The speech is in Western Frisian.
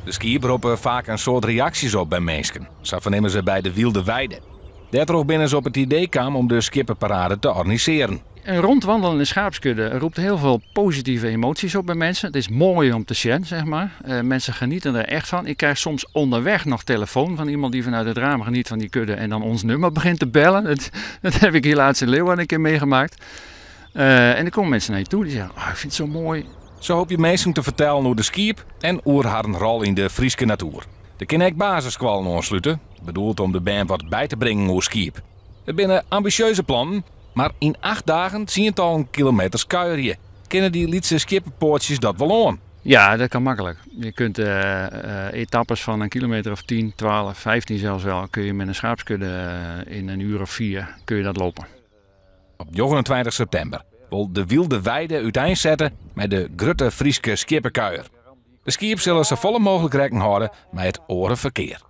De skiep roppe faak in soad reaksjes op by minsken, sa fernimme se by de Wylde Weide. Dêrtroch binne se op it idee kaam om de skieppeparade te organisearjen. Een rondwandelende schaapskudde roept heel veel positieve emoties op bij mensen. Het is mooi om te zien, zeg maar. Mensen genieten er echt van. Ik krijg soms onderweg nog telefoon van iemand die vanuit het raam geniet van die kudde en dan ons nummer begint te bellen. Dat heb ik hier laatst in Leeuwarden een keer meegemaakt. En dan komen mensen naar je toe die zeggen, oh, ik vind het zo mooi. Sa hoopje minsken te fertellen oer de skiep en oer harren rol yn de Fryske natuer. Der kinne ek basisskoallen oanslute, bedoeld om de bern wat by te bringen oer skiep. It binne ambisjeuze plannen, mar yn 8 dagen tsientallen kilometers kuierje. Kinne dy lytse skieppepoatsjes dat wol oan? Ja, dat kan makkelijk. Je kunt etappes van een kilometer of 10, 12, 15 zelfs wel, kun je met een schaapskudde in een uur of 4 kun je dat lopen. Op 29 septimber wol de Wylde Weide úteinsette mei de grutte Fryske skieppekuier. De skiep sille safolle mooglik rekken hâlde mei it oare ferkear.